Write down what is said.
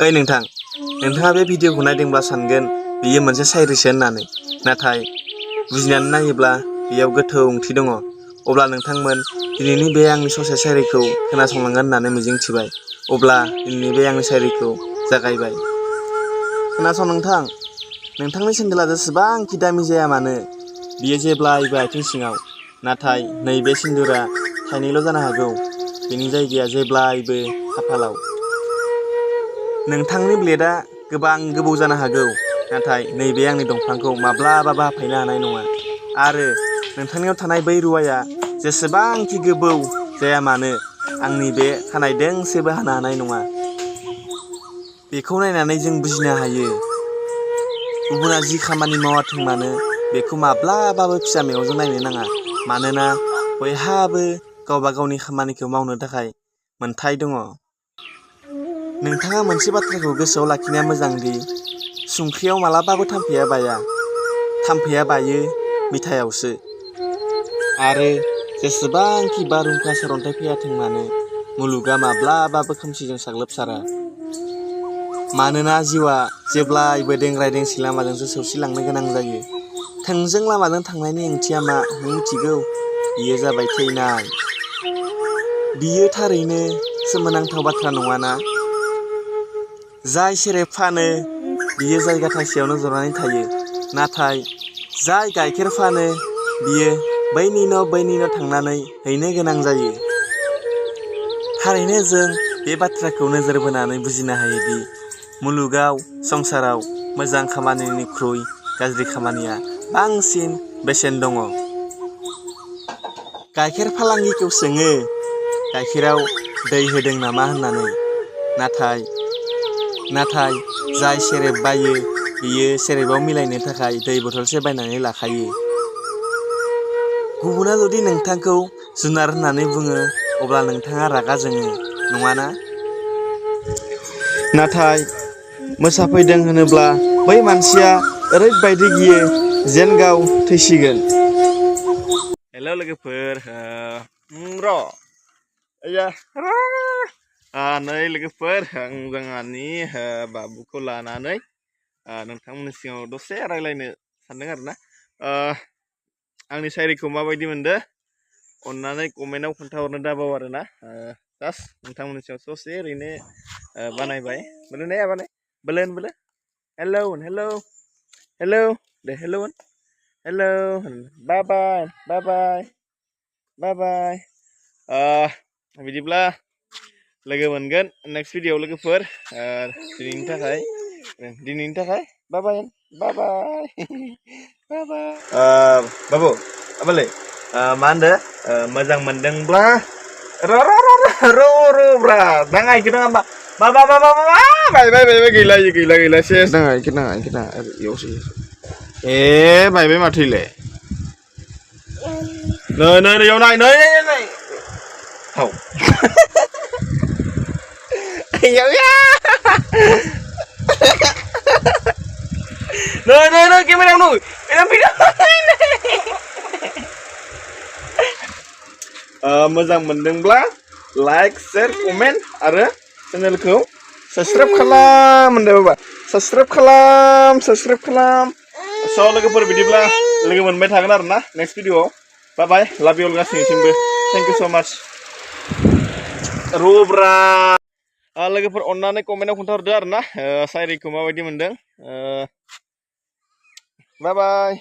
ओइ नोंथां, नोंथाङा बे भिडिअखौ नायदोंब्ला सानगोन बेयो मोनसे साइरिसो होननानै, नाथाय बुजिनानै नायोब्ला बेयाव गोथौ ओंथि दङ। अब्ला नोंथांमोन दिनैनि बे आंनि ससे साइरिखौ खोनासंलांगोन होननानै मिजिंथिबाय। अब्ला दिनैनि बे आंनि साइरिखौ जागायबाय। खोनासं नोंथां, नोंथांनि सेन्देला जेसेबांखि दामि जाया मानो, बियो जेब्लायबो आथिं सिङाव। नाथाय नैबे सिन्दुरा थाइनैल' जानो हागौ, बेनि जायगाया जेब्लायबो खाफालाव। नोंथांनि ब्लेडआ गोबां गोबौ जानो हागौ, नाथाय नैबे आंनि दंफांखौ माब्लाबाबो हाफायनो हानाय नङा। आरो नोंथांनियाव थानाय बै रुवाया जेसेबांखि गोबौ जाया मानो, आंनि बे खानाय दोंसेबो हानो हानाय नङा। बेखौ नायनानै जों बुजिनो हायो, गुबुना जि खामानि मावाथों मानो बेखौ माब्लाबाबो फिसा मेगनजों नायनो नाङा। मानोना बयहाबो गावबा गावनि खामानिखौ मावनो थाखाय मोन्थाय दङ। नोंथाङा मोनसे बाथ्राखौ गोसोआव लाखिनाया मोजां दि संख्रियाव मालाबाबो थाम्फैया बाया। थाम्फैया बायो मिथायावसो। आरो जेसेबांखि बारहुंखा सारन्थाइ फैयाथों मानो, मुलुगा माब्लाबाबो खोमसिजों साग्लोबसारा। मानोना जिउआ जेब्लायबो देंग्राय देंसि लामाजोंसो सौसिलांनो गोनां जायो। थोंजों लामाजों थांनायनि ओंथिया मा नों मिथिगौ? बेयो जाबाय थैनाय। बियो थारैनो सोमोनांथाव बाथ्रा नङाना? जाय सेरेब फानो बियो जायगा थाइसेयावनो जनानै थायो। नाथाय जाय गाइखेर फानो बियो बैनि न' थांनानै हैनो गोनां जायो। थारैनो जों बे बाथ्राखौ नोजोर बोनानै बुजिनो हायोदि मुलुगाव, संसाराव मोजां खामानिनिख्रुइ गाज्रि खामानिया बांसिन बेसेन दङ। गाइखेर फालांगिखौ सोङो गाइखेराव दै होदों नामा होननानै। नाथाय जाय सेरेब बायो बियो सेरेबाव मिलायनो थाखाय दै बथलसे बायनानै लाखायो। गुबुना जुदि नोंथांखौ जुनार होननानै बुङो, अब्ला नोंथाङा रागा जोङो, नङाना? नाथाय मोसाफैदों होनोब्ला बै मानसिया ओरैबायदि गियो जेन गाव थैसिगोन। हेल' लोगोफोर, नै लोगोफोर, आं जोंहानि बाबुखौ लानानै नोंथांमोननि सिगाङाव दसे रायज्लायनो सानदों आरोना। आंनि शायरिखौ माबायदि मोनदों अन्नानै कमेन्टआव खोन्थाहरनो दाबाव आरोना। जास्ट नोंथांमोननि सिगाङाव ससे ओरैनो बानायबाय। बोलो हेलौ दे हेलौ बाय। बिदिब्ला लोगो मोनगोन नेक्स्ट भिडिअ'आव लोगोफोर। दिनैनि थाखाय बाय। बाबु आबालै मा होनदो? मोजां मोनदोंब्ला ब्रा नाङा इखो नाङा बाय गैला सेस नाङा इखो नाङा इयावसो ए बायबाय माथो इलाय नै इयाव नाय हाव नै केमेरायावनो मोजां मोनदोंब्ला लाइक, शेयार, कमेन्ट आरो चेनेलखौ साबस्क्राइब खालाम होनदो बाबा। साबस्क्राइब खालाम। स' लोगोफोर बिदिब्ला लोगो मोनबाय थागोन आरोना नेक्स्ट भिडिअ'आव। बाय लाभ इउ अल गासैनिसिमबो। थेंक इउ स' माच। लोगोफोर अन्नानै कमेन्टआव खोन्थाहरदो आरोना शायरिखौ माबायदि मोनदों। बाय।